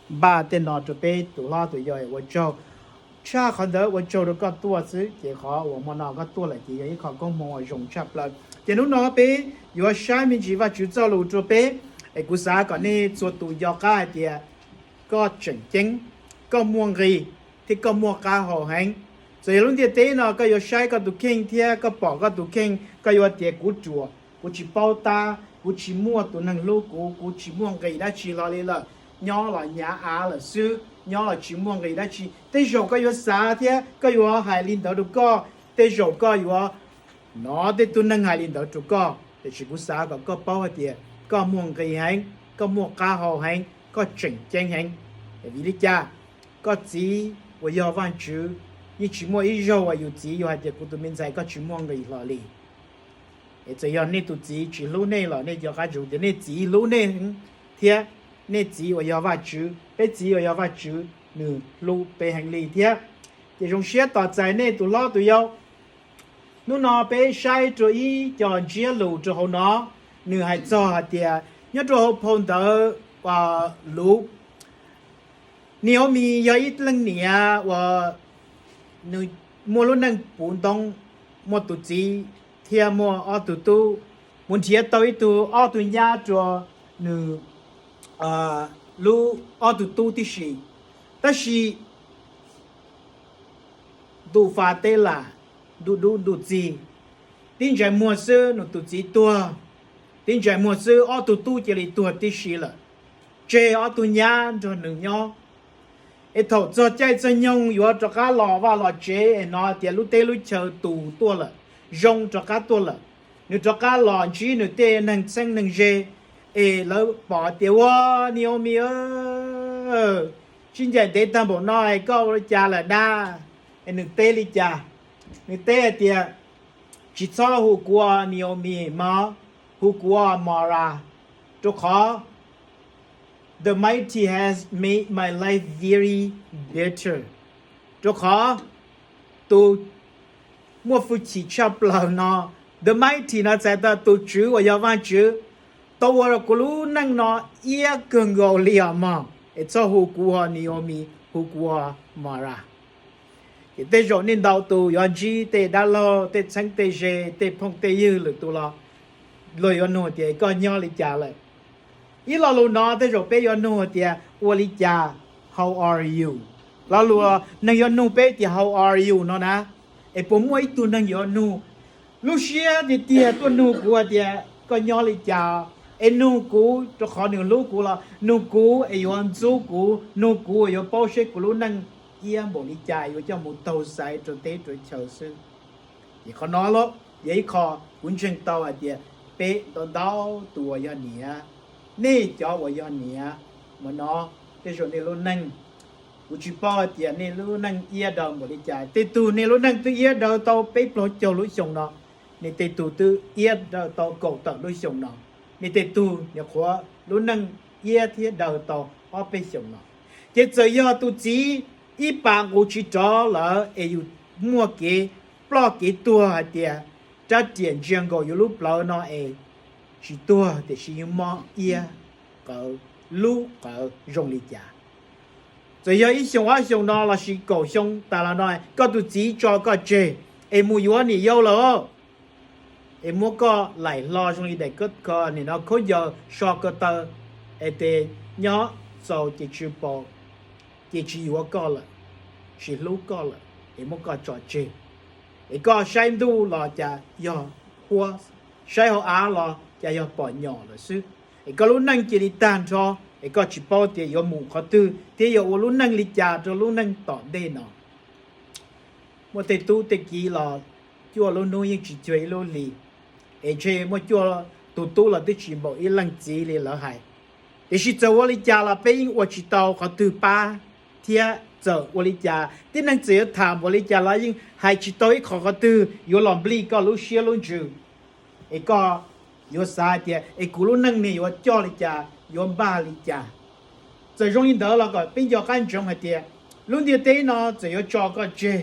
npaj tej no rau peb tus hlob tus yau, ua tsaug tshaj qhov ntawd ua tsaug rau koj tuaj xwb. Ces qhov uas hmo no koj tuaj lawm ces yog ib qho koob hmoov uas zoo tshaj plaws. Ces hnub no peb yuav saib me ntsis Vajtswv txoj lus rau peb, es kuv xav kom nej txhua tus nco qab hais tias koj tseem ceeb, koj muaj nqis, thiab koj muaj qab hau heev. Txawm yog lub ntiaj teb no koj yuav saib koj tus kheej thiab koj pom koj tus kheej, koj yuav tias kuv ruam, kuv tsis paub tab, kuv tsis muaj tus neeg hlub kuv, kuv tsis muaj nqis dab tsi hlo li lawm, nyob los nyav av lawm xwb, nyob los tsis muaj nqis dab tsi. Tej zaum koj yuav xav thiab koj yuav hais li ntawd rau koj, tej zaum koj yuav hnov tej tug neeg hais li ntawd rau koj, tiam sis kuv xav kom koj paub hais tias koj muaj nqis heev, koj muaj qab hau heev, koj tseem ceeb heev. Vim li cas? Koj txiv uas yog Vajtswv yeej tsis muaj ib zaug uas yus txiv yus hais tias kuv tus me ntxhais koj tsis muaj nqis hlo li. Es txawm yog nej tus txiv tsis hlub nej los nej nco qab ntsoov tias nej txiv hlub nej heev, thiab nej txiv uas yog Vajtswv, peb txiv uas yog Vajtswv nws hlub peb heev li thiab. Ces zoo siab tos txais nej tus hlob tus yau. Hnub no peb saib rau ib co ntsiab lus rau hauv no, nws hais txog hais tias nyob rau hauv phau ntawv Luv, Naomi yog ib leej niam uas nws muaj lub neej puv ntoob, muaj tus txiv thiab muaj ob tug tub, mus nrhiav tau ib tug ob tug nyab rau nws lub ob tug tub tib si. Tab sis ntuj fa teb lam, ntuj dub ntuj txig, tib ntsais muag xwb nws tus txiv tuag, tib ntsais muag xwb ob tug tub cia li tuag tib si lawm, tseg ob tug nyab nrog nws nyob. Es thaum txog caij txog nyoog yuav rov qab los vaj los tsev es hnov tias lub teb lub chaw tus tuaj lawm, zoo rov qab tuaj lawm, nws rov qab los ntsib nws tej neeg txheeb neeg ze, es lawv pom tias ua Naomi, tsis ncaim ntev tag npaum no es koj ua li cas lawm na? Es nws teb li cas? Nws teb hais tias tsis txhob hu kuv ua Naomi mog, hu kuv ua Mara, rau qhov the Mighty has made my life very better. Rau qhov tus muaj hwj chim tshaj plaws no, the Mighty no txhais tau tus Tswv uas yog Vajtswv, tau ua rau kuv lub neej no iab kawg nkaus li os mog. Es txhob hu kuv ua Naomi, hu kuv ua Mara. Ces tej zaum nej ntau tus yuav ntsib tej dab laug, tej txheeb tej ze, tej phooj tej ywg lwm tus los luag yuav nug tias koj nyob li cas lawm. Ib lo lus no tej zaum peb yuav nug tias ua li cas, how are you? Lo lus neeg yuav nug peb tias how are you no na, es puas muaj ib tug neeg yuav nug lub siab tiag tiag tuaj nug kuv hais tias koj nyob li cas, es nug kuv rau qhov nws hlub kuv los nug kuv es yuav ntxub kuv, nug kuv es yuav paub seb kuv lub neej iab npaum li cas yuav coj mus taug xaiv rau teb rau chaw xwb. Ces qhov no los yog ib qho kuv ntseeg tau hais tias peb ntau ntau tus uas yog niam, nej cov uas yog niam, mas no tej zaum nej lub neej, kuv tsis paub hais tias nej lub neej iab daw npaum li cas. Tej tug nej lub neej twb iab daw tau peb plaub caug lub xyoo no, nej tej tug twb iab daw tau kaum tawm lub xyoo no, nej tej tug nyuam qhuav lub neej iab thiab daw tau ob peb xyoos no. Ces txawm yog tus txiv ib pas nqus tsis rov lawm es yus muaj kev ploj kev tuag hais tias rab riam ntsia nkaus yus lub plawv no es tsis tuag tiam sis yeej mob iab qawv lub qawv zoo li cas. Txawm yog ib xyoos ob xyoos no lossis kaum xyoo tas los no, koj tus txiv tso koj tseg es mus yuav niam yau lawm, es muab koj laim hlo zoo li daim kab ko nim no khaub ncaws so ko taw, es tes nyob txaus ces tsis pom, ces tsis yuav koj lawm, tsis hlub koj lawm, es muab koj tso tseg. Es koj saib ntuj los cas yog huab, saib hauv av los cas yog pom nyom lawm xwb. Es koj lub neej cia li tag nrho, es koj tsis paub tias yuav mus qhov twg thiab yuav ua lub neej li cas rau lub neej tom ntej no. Muaj tej tub tej kiv los cuaj lub hnub yeej tsis cuag ib lub hlis, es ntshe muaj cuaj tus tub los twb tsis npaum ib leej txiv li lawv hais. Tiam sis txawm ua li cas los peb yeej ua tsis tau qhov twg pab, thiab txawm ua li cas tib neeg txawm yuav tham npaum li cas los yeej hais tsis tau ib qho qhov twg yuav los nplij koj lub siab lub ntsws. Es koj yuav xav hais tias es kuv lub neej ne yuav coj li cas, yuav npaj li cas? Txawm zoo li ntawd los kom peb nco qab ntsoov hais tias lub ntiaj teb no txawm yuav tso koj tseg,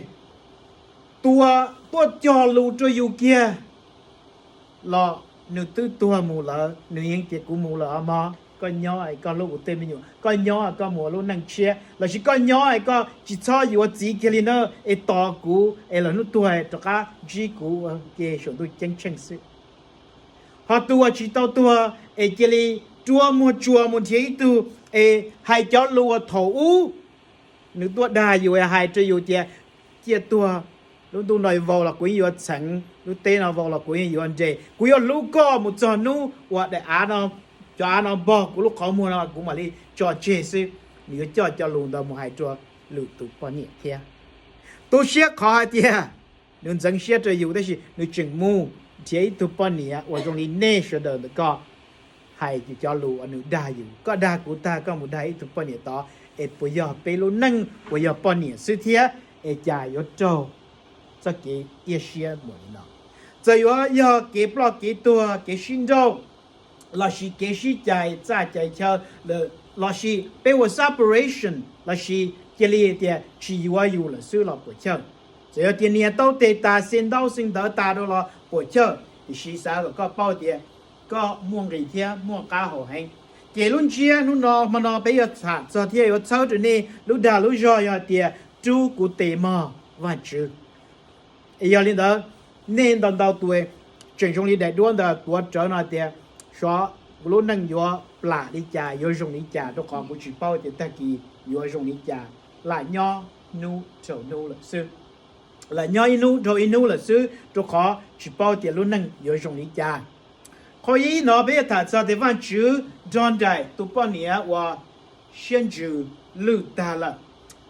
tus tuaj cog lus rau yus kiag los nws twb tuag mus lawm, nws yeej tias kuv mus lawm os mog. Koj nyob es koj hlub kuv tej me nyuam, koj nyob es koj mus ua lub neej tshiab, lossis koj nyob es koj tsis txhob yuav txiv kiag li na, es tos kuv es lwm hnub tuag rov qab ntsib kuv ua ke saum ntuj ceeb tsheej xwb. Ho tus uas tsis tau tuag es cia li rua muag tsuas mus nrhiav ib tug es hais cov lus uas thaum ub nws tuaj dag yus es hais rau yus tias, ciaj tuag, lub ntuj no vau los kuv yeej yuav txheev, lub teb no vau los kuv yeej yuav nres, kuv yuav hlub koj mus txog hnub uas daim av no, cov av no npog kuv lub qhov muag no kuv mam li tso tseg xwb. Nws yuav coj cov lus ntawd mus hais rau lwm tus poj niam thiab. Tu siab qhov hais tias nws ntxeev siab rau yus tab sis nws tseem mus nrhiav ib tug poj niam uas zoo li nej sawv daws ntawm koj hais cov lus uas nws dag yus. Koj dag kuv tag koj mus dag ib tug poj niam tod, es puas yog peb lub neej uas yog poj niam xwb thiab, es cas yuav raug txoj kev iab siab mus li no? Txawm yuav yog kev ploj kev tuag, kev sib nrauj, lossis kev sib cais txaj cais chaw, lossis peb ua separation, lossis cia li tias tsis yuav yus lawm xwb los puas chawj? Txawm yog tias nias taub tes tas, xee ntaub xee ntawv tas rau los puas chawj? Tiam sis xav kom koj paub tias koj muaj nqis thiab muaj qab hau heev. Ces lub ntsiab hnub no hmo no peb yuav tham txog thiab yuav txhawb rau nej lub dag lub zog yog tias rub kuv tes mog Vajtswv. Es yog li ntawd, nej ntau ntau tus tseem zoo li daim duab ntawd tuav rawv no tias, xyov kuv lub neej yuav plam li cas, yuav zoo li cas, rau qhov kuv tsis paub tias tag kis yuav zoo li cas. Lam nyob hnub dhau hnub lawm xwb, lam nyob ib hnub dhau ib hnub lawm xwb, rau qhov tsis paub tias lub neej yuav zoo li cas. Qhov ib no peb yuav tham txog tias Vajtswv nrog nraim tus poj niam uas siab ntsws lwj tag lawm.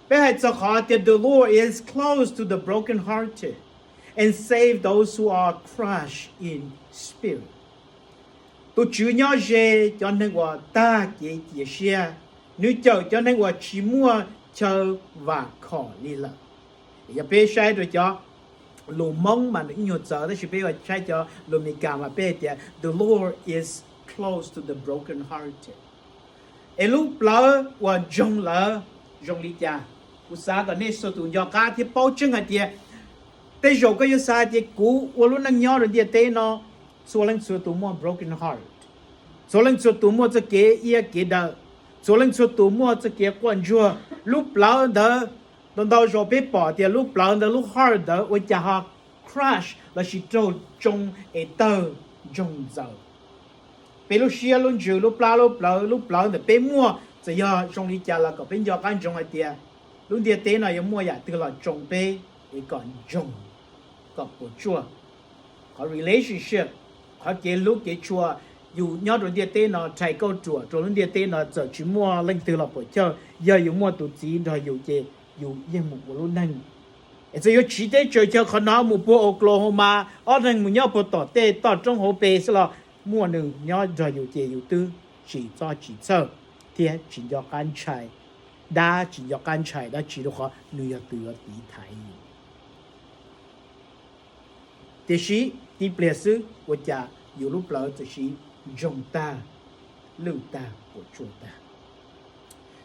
Peb hais txog qhov tias the Lord is close to the broken hearted and save those who are crushed in spirit. Tus Tswv nyob ze cov neeg uas tag kev cia siab, nws cawm cov neeg uas tsis muaj chaw vam khom li lawm. Yog peb saib rau cov lus Hmoob mas nws ib nyuag txawv, tab sis peb yuav saib cov lus Amelikas mas peb hais tias the Lord is close to the broken hearted. Es lub plawv uas ntsoog lawm zoo li cas? Kuv xav kom nej txhua tus nco qab thiab paub tseeb hais tias, tej zaum koj yuav xav hais tias kuv ua lub neej nyob rau ntiaj teb no, txhua leej txhua tus muaj broken heart, txhua leej txhua tus muaj txoj kev iab kev daw, txhua leej txhua tus muaj txoj kev quaj ntsuag. Lub plawv ntawd, ntau ntau zaus peb pom tias lub plawv ntawd, lub heart ntawd ua cas ho crush lossis raug tsoo es tawg ntsoog ntxaws. Peb lub siab lub ntsws, lub plab lub plawv, lub plawv ntawm peb muaj, txawm yog zoo li cas los kom peb nco qab ntsoov hais tias lub ntiaj teb no yuav muaj yam twg los tsoo peb es kom ntsoog, kom puas tsuaj. Qhov relationship, qhov kev hlub kev tshua yus nyob rau ntiaj teb no rhais kauj ruam rau lub ntiaj teb no txawm tsis muaj leej twg los puas chawj, yog yus muaj tus txiv nrog yus ces yus yeej mus ua lub neej. Es txawm yuav tsiv teb tsaws chaw qhov no mus puag Oklahoma, ob neeg mus nyob puag tom tej toj roob hauv pes xwb los muaj nws nyob nrog yus ces yus twb tsis txob tsis txhawj thiab tsis nco qab ntshai dab, tsis nco qab ntshai dab tsi rau qhov nws yog tus yuav tiv thaiv yus. Tiam sis tib pliag xwb ua cas yus lub plawv txawm siv ntsoog tag, lwj tag, puas tsuaj tag.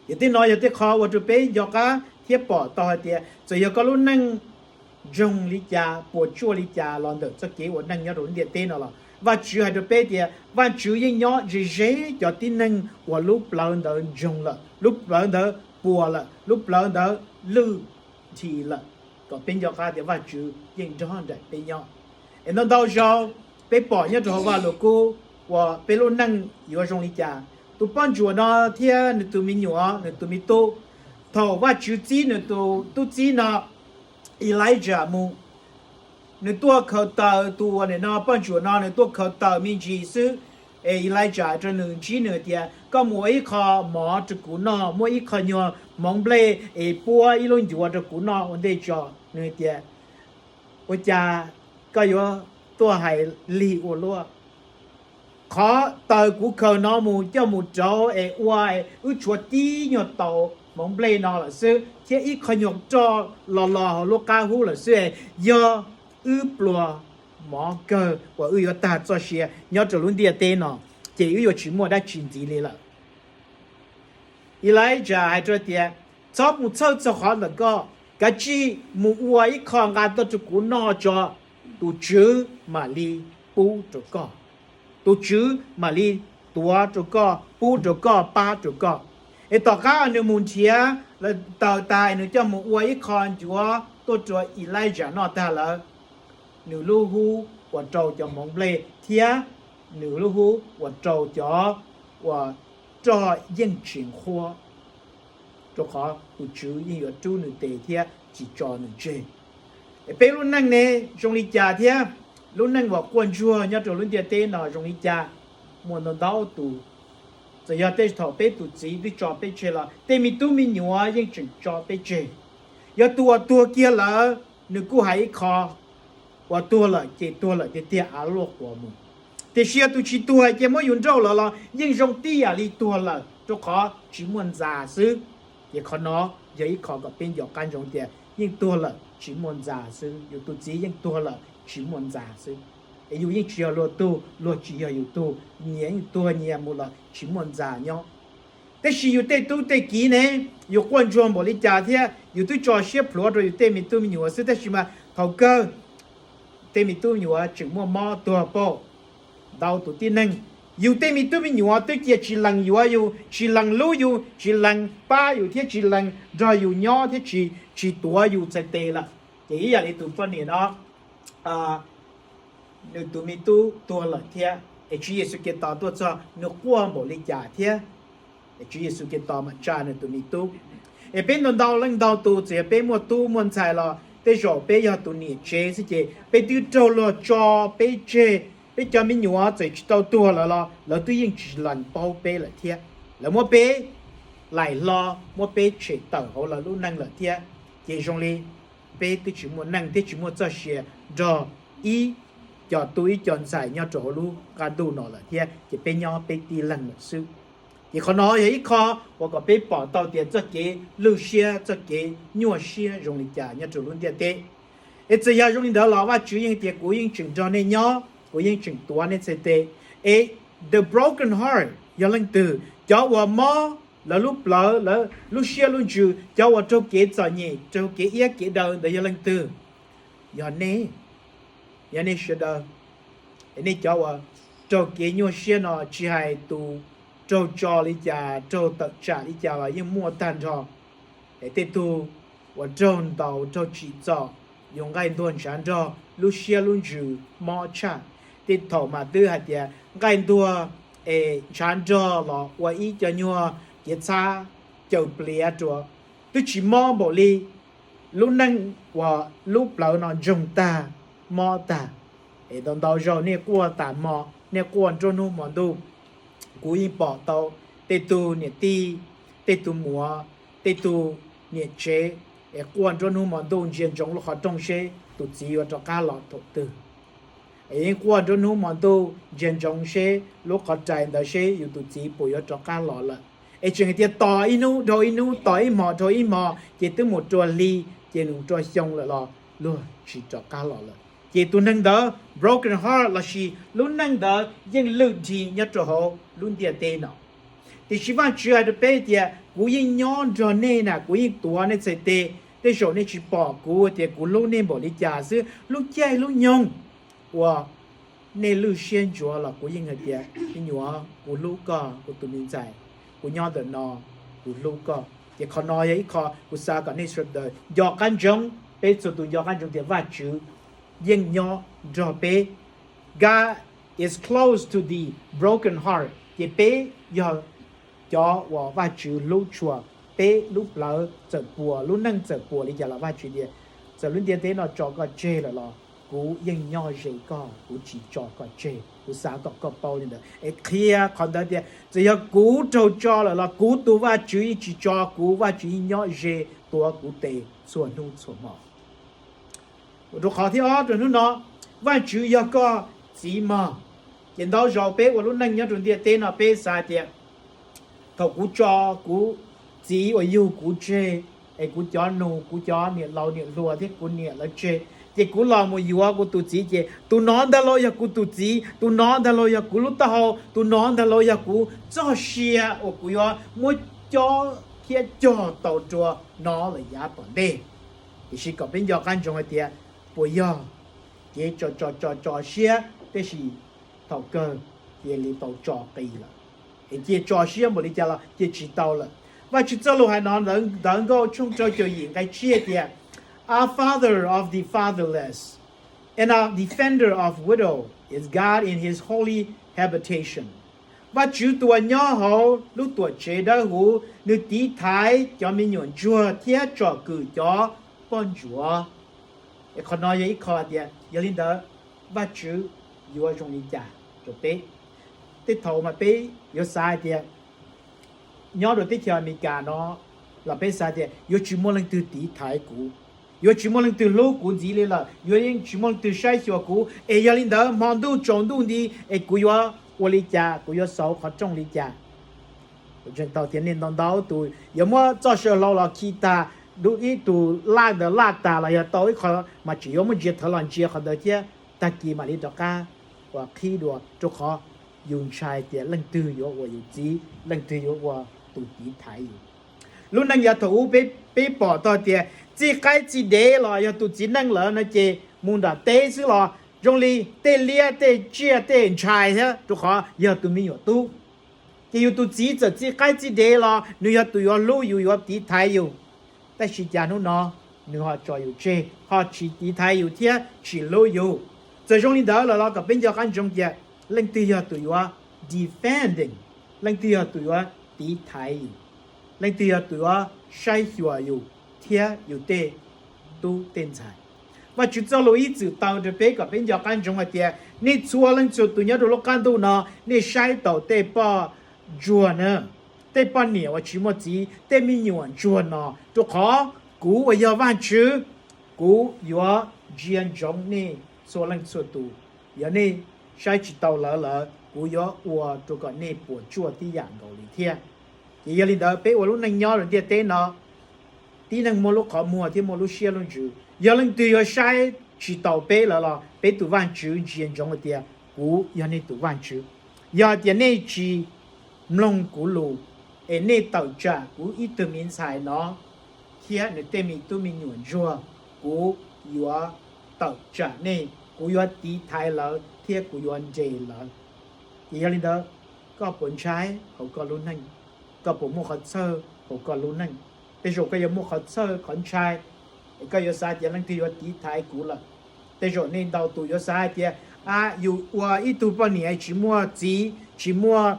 Yog tej no yog tej qho ua rau peb nco qab thiab pom tau hais tias txawm yog koj lub neej ntsoog li cas, puas tsuaj li cas los ntawm txoj kev ua neej nyob rau lub ntiaj teb no los Vajtswv hais rau peb tias Vajtswv yeej nyob ze ze cov tib neeg uas lub plawv ntawd ntsoog lawm, lub plawv ntawd puas lawm, lub plawv ntawd lwj nthi lawm, kom peb nco qab tias Vajtswv yeej nrog nraim peb nyob. Es ntau ntau zaus peb pom nyob rau hauv Vaj Lus Kub uas peb lub neej yuav zoo li cas. Tus poj ntsuam no thiab nws tus me nyuam, nws tus me tub, thaum Vajtswv txib nws tus tub txib no, Elijah mus, nws tuaj khaws taws, tus uas nim no poj ntsuam no nws tuaj khaws taws me ntsis xwb. Es Elijah hais rau nws, ntsib nws tias, koj mus ua ib qho mov rau kuv noj, muab ib qho nyuag hmoov nplej es puab ib lub ncuav rau kuv noj ua ntej tso. Nws tias, ua cas koj yuav tuaj hais lig ua luaj? Qhov taws kuv khaws no mus coj mus rauv es ua, wb tshuav tib nyuag taus hmoov nplej no lawm xwb thiab ib qho nyuag roj los los hauv lub qab hub lawm xwb es yog wb pluas mov kawg uas wb yuav tag txoj sia nyob rau lub ntiaj teb no, ces wb yuav tsis muaj dab tsi ntxiv li lawm. Elijah hais rau tias, txhob mus txhawj txog qhov ntawm koj, kav tsij mus ua ib qho nqa tuaj rau kuv noj tso, tus Tswv mam li pub rau koj. Tus Tswv mam li tuav rau koj, pub rau koj, pab rau koj. Es tom qab nws mus nrhiav lawv taws tas, nws coj mus ua ib qho ncuav tuaj rau Elijah noj tag lawm, nws lub hub uas rau cov hmoov nplej thiab nws lub hub uas rau cov uas roj yeej tsis nqhuab, rau qhov tus Tswv yeej yuav rub nws tes thiab tsis tso nws tseg. Es peb lub neej ne zoo li cas thiab? Lub neej uas quaj ntsuag nyob rau lub ntiaj teb no zoo li cas? Muaj ntau ntau tus, txawm yog tej thaum peb tus txiv twb tso peb tseg los tej me tub me nyuam yeej tseem tso peb tseg. Yog tus uas tuag kiag lawm, nws kuj hais ib qho, uas tuag lawm ces tuag lawm tiag tiag, av luaj quas mus. Tiam sis yog tus tsis tuag ces muab yus nrauj lawm los yeej zoo tib yam li tuag lawm, rau qhov tsis muaj ntxa xwb. Ces qhov no yog ib qho kom peb nco qab ntsoov tias yeej tuag lawm tsis muaj ntxa xwb, yus tus txiv yeej tuag lawm tsis muaj ntxa xwb. Es yus yeej tsis yog luag tug, luag tsis yog yus tug, nyias yeej tuag nyias mus lawm tsis muaj ntxa nyob. Tab sis yus tej tub tej kiv ne, yus quaj ntsuag npaum li cas thiab yus twb tso siab plhuav rau yus tej me tub me nyuam xwb, tab sis mas thaum kawg tej me tub me nyuam tseem muaj mob tuag pauj. Ntau tus tib neeg, yus tej me tub me nyuam twb cia tsis lees yuav yus, tsis lees hlub yus, tsis lees pab yus thiab tsis lees nrog yus nyob thiab tsis, tsis tuav yus txhais tes lawm. Ces ib yam li tus poj niam no, nws tus me tub tuag lawm thiab es Tswv Yexus Khetos tuaj txog nws quaj npaum li cas thiab, es Tswv Yexus Khetos mam tsa nws tus me tub. Es peb ntau ntau leej ntau tus txawm yog peb muaj tub muaj ntxhais los tej zaum peb yog tus niam tsev xwb ces peb twb raug luag tso peb tseg. Peb cov me nyuam txawm tsis tau tuag lawm los lawv twb yeej tsis lees paub peb lawm thiab. Lawv muab peb laim hlo, muab peb tshem tawm hauv lawv lub neej lawm thiab. Ces zoo li peb twb tsis muaj neej thiab tsis muaj txoj sia nrog ib co tub ib co ntxhais nyob rau hauv lub qab ntuj no lawm thiab, ces peb nyob peb tib leeg lawm xwb. Ces qhov no yog ib qho uas kom peb pom tau tias txoj kev lwj siab, txoj kev nyuaj siab zoo li cas nyob rau lub ntiaj teb. Es txawm yog zoo li ntawd los Vajtswv yeej tias kuv yeej tseem nrog nej nyob, kuv yeej tseem tuav nej txhais tes. Es the broken heart yog leej twg? Cov uas mob lawv lub plawv, lawv lub siab lub ntsws, cov uas raug kev txom nyem, raug kev iab kev daw ntawd yog leej twg? Yog nej, yog nej sawv daws. Es nej cov uas raug kev nyuaj siab no tsis hais tus raug tso li cas, raug tawm tsam li cas los yeej muaj tag nrho. Es tej tug uas raug ntaus raug tsim txom, yus nqaij ntuag ntshav nrog, lub siab lub ntsws mob tshaj. Tej thaum mas twb hais tias nqaij ntuag es ntshav nrog los ua ib co nyuag kev txhab caws pliav rua, twb tsis mob npaum li lub neej uas lub plawv no ntsoog tag, mob tag. Es ntau ntau zaus nej quaj tas hmo, nej quaj nruab hnub hmo ntuj. Kuv yeej pom tau tej tug niam tij, tej tug muam, tej tug niam tsev es quaj nruab hnub hmo ntuj ntsia ntsoov lub qhov rooj seb tus txiv yuav rov qab los thaum twg. Es yeej quaj nruab hnub hmo ntuj ntsia ntsoov seb lub qhov rais ntawd seb yus tus txiv puas yuav rov qab los lawm. Es tseem hais tias tos ib hnub dhau ib hnub, tos ib hmos dhau ib hmos, ces twb mus rua hli, ces nws rua xyoo lawm los luag tsis rov qab los lawm. Ces tus neeg ntawd broken heart lossis lub neej ntawd yeej lwj dhis nyob rau hauv lub ntiaj teb no. Tiam sis Vajtswv hais rau peb tias kuv yeej nyob nrog nej na, kuv yeej tuav nej txhais tes. Tej zaum nej tsis pom kuv tias kuv hlub nej npaum li cas xwb, lub caij lub nyoog uas nej lwj siab ntsuav los kuv yeej hais tias me nyuam, kuv hlub koj, kuv tus me ntxhais, kuv nyob ntawm no, kuv hlub koj. Ces qhov no yog ib qho kuv xav kom nej sawv daws nco qab ntsoov, peb txhua tus nco qab ntsoov tias Vajtswv yeej nyob nrog peb. God is close to the broken heart. Ces peb yog cov uas Vajtswv hlub tshua. Peb lub plawv txawm puas, lub neej txawm puas li cas los Vajtswv tias txawm lub ntiaj teb no tso koj tseg lawm los kuv yeej nyob ze koj, kuv tsis tso koj tseg. Kuv xav kom koj paub li ntawd es qhia qhov ntawd tias txawm yog kuv raug tso lawm los kuv tus Vajtswv yeej tsis tso kuv, Vajtswv yeej nyob ze tuav kuv tes txhua hnub txhua hmo. Ua rau qhov thib ob rau hnub no, Vajtswv yog koj txiv mog. Ces ntau zaus peb ua lub neej nyob rau ntiaj teb no peb xav tias thaum kuv tso kuv txiv uas yug kuv tseg, es kuv cov nus, kuv cov niam laus niam hluas thiab kuv niam lawv tseg, ces kuv los mus yuav kuv tus txiv, ces tus no ntag lauj yog kuv tus txiv, tus no ntag lauj yog kuv lub taub hau, tus no ntag lauj yog kuv txoj sia uas kuv yuav muab cob thiab cog tau rua no lawm yav tom ntej. Tiam sis kom peb nco qab ntsoov hais tias puas yog kev tso tso tso tso siab, tab sis thaum kawg cia li tau tso qis lawm. Es cia tso siab npaum li cas los cia tsis tau lawm. Vajtswv txoj lus hais no, Ntawv Nkauj tshooj rau caum yim nqe tsib tias, A father of the fatherless and a defender of widow is God in his holy habitation. Vajtswv tus uas nyob hauv lub tuam tsev dawb huv, nws tiv thaiv cov me nyuam ntsuag thiab tsom kwm cov poj ntsuam. Qhov no yog ib qho tias yog li ntawd Vajtswv yuav zoo li cas rau peb? Tej thaum mas peb yuav xav hais tias nyob rau teb chaws Amelikas no los peb xav tias yuav tsis muaj leej twg tiv thaiv kuv, yuav tsis muaj leej twg hlub kuv ntxiv li lawm, yuav yeej tsis muaj leej twg saib xyuas kuv, es yog li ntawd hmo ntuj tsaus ntuj nti es kuv yuav ua li cas, kuv yuav xauv qhov rooj li cas? Kuv ntseeg tau tias nej ntau ntau tus yuav muab txoj saw hlau los khi tag, dub ib tug laj ntawd laj tag los yog tau ib qho mas tseem yuav muab ntsia thawv los ntsia qhov ntawd thiab, tag kis mam li rov qab uas qhib dua, rau qhov yus ntshai tias leej twg yuav ua yus txiv, leej twg yuav ua tus tiv thaiv yus. Lub neej yav thaum ub peb pom tau tias txij qaib txij dev los yog tus txiv neej lawm no ces mus nram teb xwb los zoo li tej liab tej tsiaj tej ntshai thiab, rau qhov yog tus me nyuam tub. Ces yus tus txiv txawm txij qaib txij dev los nws yog tus yuav hlub yus, yuav tiv thaiv yus. Tab sis cas hnub no nws ho tso yus tseg, ho tsis tiv thaiv yus thiab tsis hlub yus? Txawm zoo li ntawd lawm los kom peb nco qab ntsoov tias leej twg yog tus yuav defending, leej twg yog tus yuav tiv thaiv yus, leej twg yog tus yuav saib xyuas yus thiab yus tej tub tej ntxhais? Vajtswv txoj lus ib txwm taw rau peb kom peb nco qab ntsoov hais tias nej txhua leej txhua tus nyob rau lub qab ntuj no, nej saib taus tej poj ntsuag na, tej poj niam uas tsis muaj txiv, tej me nyuam ntsuag no, rau qhov kuv uas yog Vajtswv, kuv yuav ntsia ntsoov nej txhua leej txhua tus. Yog nej saib tsis taus lawv lawm, kuv yuav ua rau kom nej puas tsuaj tib yam nkaus li thiab. Ces yog li ntawd peb ua lub neej nyob rau ntiaj teb no, tib neeg muaj lub qhov muag thiab muaj lub siab lub ntsws. Yog leej twg yuav saib tsis taus peb lawm los peb tus Vajtswv ntsia ntsoov hais tias kuv yog nej tus Vajtswv. Yog tias nej tsis mloog kuv lus, es nej tawm tsam kuv ib tug me ntxhais no thiab nws tej me tub me nyuam ntsuag, kuv yuav tawm tsam nej, kuv yuav tiv thaiv lawv thiab kuv yuav nres lawv. Ces yog li ntawd, koj puas ntshai hauv koj lub neej? Koj puas muaj qhov txhawj hauv koj lub neej? Tej zaum koj yuav muaj qhov txhawj qhov ntshai, es koj yuav xav tias leej twg yuav tiv thaiv kuv lawm. Tej zaum nej ntau tus yuav xav hais tias, a, yus ua ib tug poj niam tsis muaj txiv, tsis muaj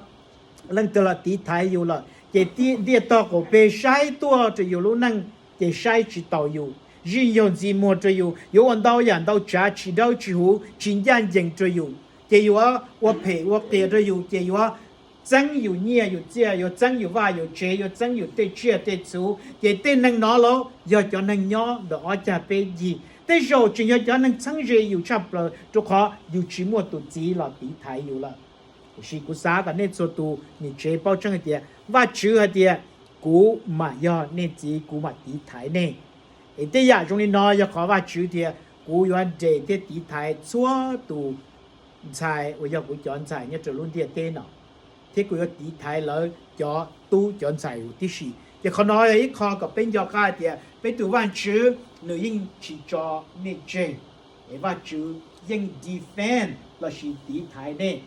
leej twg los tiv thaiv yus lawm, ces ntiaj tog qaum peg saib tuaj rau yus lub neej, ces saib tsis taus yus, zij yaug ntxi muag rau yus, yuav ua ntau yam ntau tsav tsis dawb tsis huv tsis ncaj ncees rau yus, ces yuav ua phem ua qias rau yus, ces yuav txeeb yus nyiaj yus txiaj, yuav txeeb yus vaj yus tsev, yuav txeeb yus tej tsiaj tej txhu. Ces tej neeg no los yog cov neeg nyob ntawm ob cag peb yig, tej zaum tseem yog cov neeg txheeb ze yus tshaj plaws, rau qhov yus tsis muaj tus txiv los tiv thaiv yus lawm. Tiam sis kuv xav kom nej txhua tus niam tsev paub tseeb hais tias Vajtswv hais tias, kuv mam yog nej txiv, kuv mam tiv thaiv nej. Es tej yam zoo li no yog qhov Vajtswv tias, kuv yuav nres thiab tiv thaiv txhua tus ntxhais uas yog kuv cov ntxhais nyob rau lub ntiaj teb no, thiab kuv yuav tiv thaiv lawv cov tub cov ntxhais huv tib si. Ces qhov no yog ib qho kom peb nco qab hais tias peb tus Vajtswv nws yeej tsis tso nej tseg, es Vajtswv yeej defend lossis tiv thaiv nej.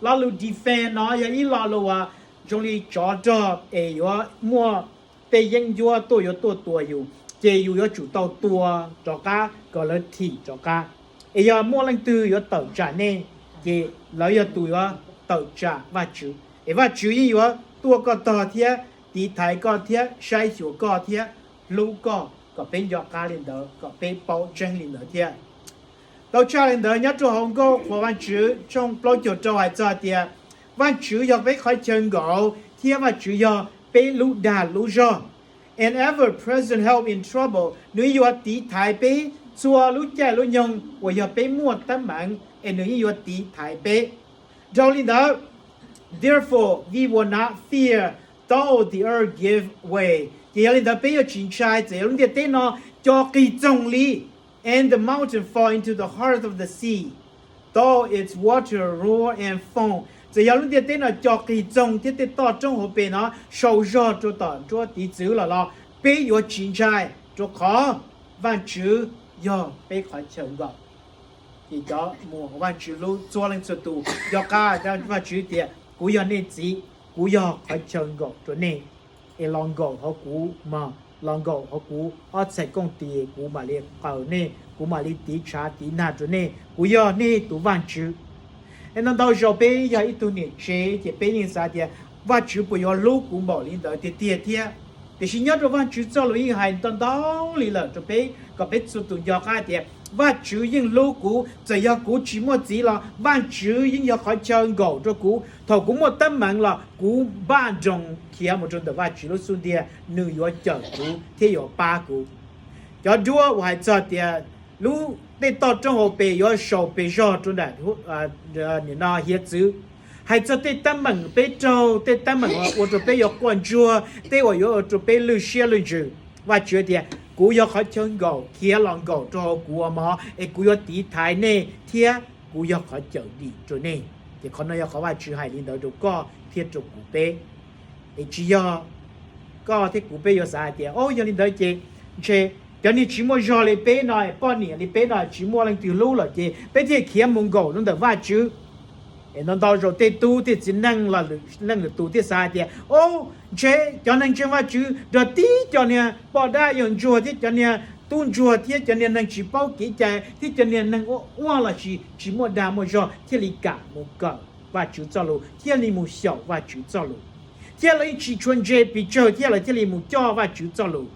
Lo lus defend no yog ib lo lus uas zoo li tsov rog es yuav muaj tej yeeb ncuab tuaj yuav tuaj tua yus, ces yus yuav tsum tau tua rov qab kom lawv thim rov qab. Es yog muaj leej twg yuav tawm tsam nej, ces lawv yog tus yuav tawm tsam Vajtswv. Es Vajtswv yeej yuav tuaj koj tog thiab tiv thaiv koj thiab saib xyuas koj thiab hlub koj, kom peb nco qab li ntawd, kom peb paub tseeb li ntawd thiab. Tau tshaj li ntawd, nyob rau hauv Nkauj Qhuas Vajtswv tshooj plaub caug rau hais txog tias Vajtswv yog peb qhov chaw nkaum thiab Vajtswv yog peb lub dag lub zog. An ever-present help in trouble, nws yeej yuav tiv thaiv peb txhua lub caij lub nyoog uas yog peb muaj teeb meem, es nws yeej yuav tiv thaiv peb. Dhau li ntawd, therefore we will not fear though the earth give way. Ces yog li ntawd peb yuav tsis ntshai txawm yog lub ntiaj teb no co qig txoog li, and the mountain fall into the heart of the sea, though its water roar and foam. Txawm yog lub ntiaj teb no co qig txoog thiab tej toj roob hauv pes no sau zog rau tom nruab tiv txwv los los, peb yuav tsis ntshai, rau qhov Vajtswv yog peb qhov chaw nkaum. Ces cov muam Vajtswv hlub txhua leej txhua tus, nco qab Vajtswv tias, kuv yog nej txiv. kuv yog qhov chaw nkaum rau nej, es los nkaum hauv kuv mog, los nkaum hauv kuv ob txhais kooj tis, kuv mam li qaws nej, kuv mam li tiv tshav tiv nag rau nej, kuv yog nej tus Vajtswv. Es ntau ntau zaus peb yog ib tug niam tsev ces peb yeej xav tias Vajtswv puas yuav hlub kuv npaum li ntawd tiag tiag thiab. Tiam sis nyob rau Vajtswv txoj lus yeej hais ntau ntau li lawm rau peb kom peb txhua tus nco qab tias Vajtswv yeej hlub kuv, txawm yog kuv tsis muaj txiv los Vajtswv yeej yog qhov chaw nkaum rau kuv. Thaum kuv muaj teeb meem los kuv npaj nroos khiav mus rau ntawm Vajtswv lub xub ntiag, nws yuav cawm kuv thiab yuav pab kuv. Cov duab uas hais txog tias lub tej toj roob hauv pes yuav sau pes zog rau nram nim no hiav txwv, hais txog tej teeb meem peb raug, tej teeb meem uas ua rau peb yuav quaj ntsuag, tej uas yuav ua rau peb lwj siab lwj ntsws, Vajtswv tias kuv yog qhov chaw nkaum, khiav los nkaum rau hauv kuv ua mov es kuv yuav tiv thaiv nej thiab kuv yog qhov cawm dim rau nej. Ces qhov no yog qhov Vajtswv hais li ntawd rau koj thiab rau kuv peb. Es tsis yog koj thiab kuv peb yuav xav hais tias, o, yog li ntawd ces ntshe cov niag tsis muaj zog li peb no, poj niam li peb no tsis muaj leej twg hlub lawm ces peb thiaj khiav mus nkaum rau ntawm Vajtswv. Es ntau ntau zaus tej tub tej txiv neej los leej lwm tus thiaj xav hais tias, o, ntshe cov neeg ntseeg Vajtswv nrog tib co niag poj dab yawg ntsuag thiab cov niag tub ntsuag thiab cov niag neeg tsis paub kev cai thiab cov niag neeg ua uaj lossis tsis muaj dag muaj zog thiaj li kam mus kawm Vajtswv txoj lus, thiaj li mus xyaum Vajtswv txoj lus, thiab lawv yeej tsis tshua ntse pes tsawg thiab lawv thiaj li mus coj Vajtswv txoj lus.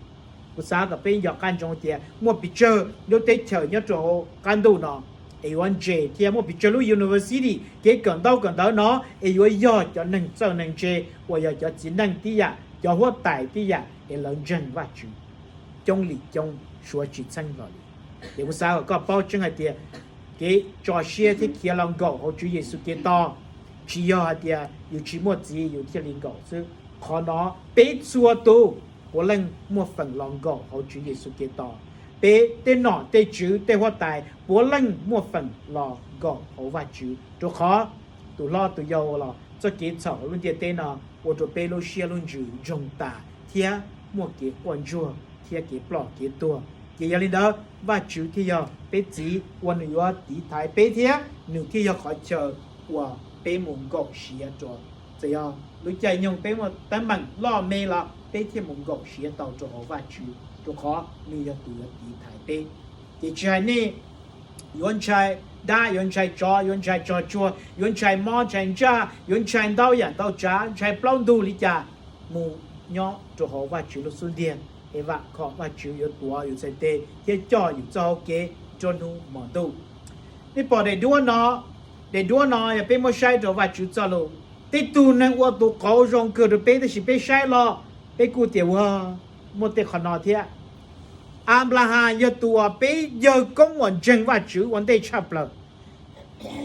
Kuv xav kom peb nco qab ntsoov tias muaj pes tsawg lub teb chaws nyob rau hauv qab ntuj no es yuav ntse thiab muaj pes tsawg lub university, kev kawm ntaub kawm ntawv no es yuav yog cov neeg txawj neeg ntse uas yog cov txiv neej tib yam, cov huab tais tib yam es lawv ntseeg Vajtswv coob li coob suav tsis txheeb hlo li. Ces kuv xav kom koj paub tseeb hais tias kev tso siab thiab khiav los nkaum hauv Tswv Yexus Khetos tsis yog hais tias yus tsis muaj txiv yus thiaj li nkaum xwb. Qhov no peb txhua tus puav leej muaj feem los nkaum hauv Tswv Yexus Khetos. Peb tej nom tej tswv tej huab tais puav leej muaj feem los nkaum hauv Vajtswv, rau qhov tus hlob tus yau los txoj kev txhaum hauv lub ntiaj teb no ua rau peb lub siab lub ntsws ntsoog tas thiab muaj kev quaj ntsuag thiab kev ploj kev tuag. Ces yog li ntawd Vajtswv thiaj yog peb txiv uas nws yuav tiv thaiv peb thiab nws thiaj yog qhov chaw uas peb mus nkaum siav rau. Txawm yog lub caij nyoog peb muaj teeb meem loj me los peb thiaj mus nkaum siav tau rau hauv Vajtswv, rau qhov nws yog tus yuav tiv thaiv peb. Ces tsis hais nej yuav ntshai dab, yuav ntshai tsov, yuav ntshai tsog tsuag, yuav ntshai mob ntshai ntsaj, yuav ntshai ntau yam ntau tsav, ntshai plaub ntug li cas, mus nyob rau hauv Vajtswv lub xub ntiag es vam khom Vajtswv yuav tuav yus txhais tes thiab coj yus txoj hau kev nruab hnub hmo ntuj. Nej pom daim duab no, daim duab no yog peb muab saib rau Vajtswv txoj lus. Tej tug neeg ua tus qauv zoo kawg rau peb, tab sis peb saib los peb kuj tias ua muaj tej qhov no thiab. Anplahas yog tus uas peb yawg koob uas ntseeg Vajtswv ua ntej tshaj plaws.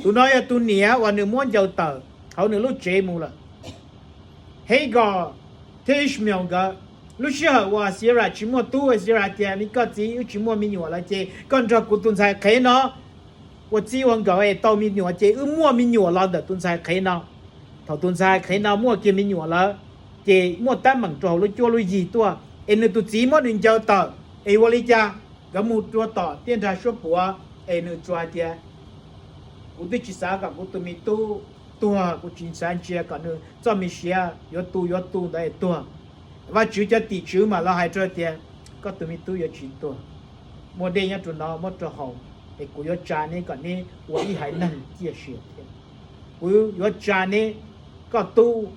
Tus no yog tus niam uas nws muab ncaws tawm hauv nws lub tsev mus lawm. Hagar thiab Ishmael nkawd, lub sij hawm uas Sarah tsis muaj tub, Sarah tias, koj txiv, wb tsis muaj me nyuam lawm ces koj nrog kuv tus ntxhais qhev no ua txij ua nkawm es tau me nyuam ces wb muaj me nyuam los ntawm tus ntxhais qhev no. Thaum tus ntxhais qhev no muaj kiag me nyuam lawm, ces muaj teeb meem rau hauv lub cuab lub yig tuaj es nws tus txiv muab nws ncaws tawm. Es ua li cas? Nkawd mus rau tom tiaj nrag suab puav es nws tsuas hais tias, kuv twb tsis xav kom kuv tus me tub tuag, kuv tsis xav ntsia kom nws txoj me siav yuav tu yuav tu ntawd es tuag. Vajtswv cov tim tswv mas lawv hais rau tias, koj tus me tub yuav tsis tuag. Muaj dej nyob rau no muab rau haus, es kuv yuav tsa neb kom neb ua ib haiv neeg ciaj sia thiab. Kuv yuav tsa neb, koj tub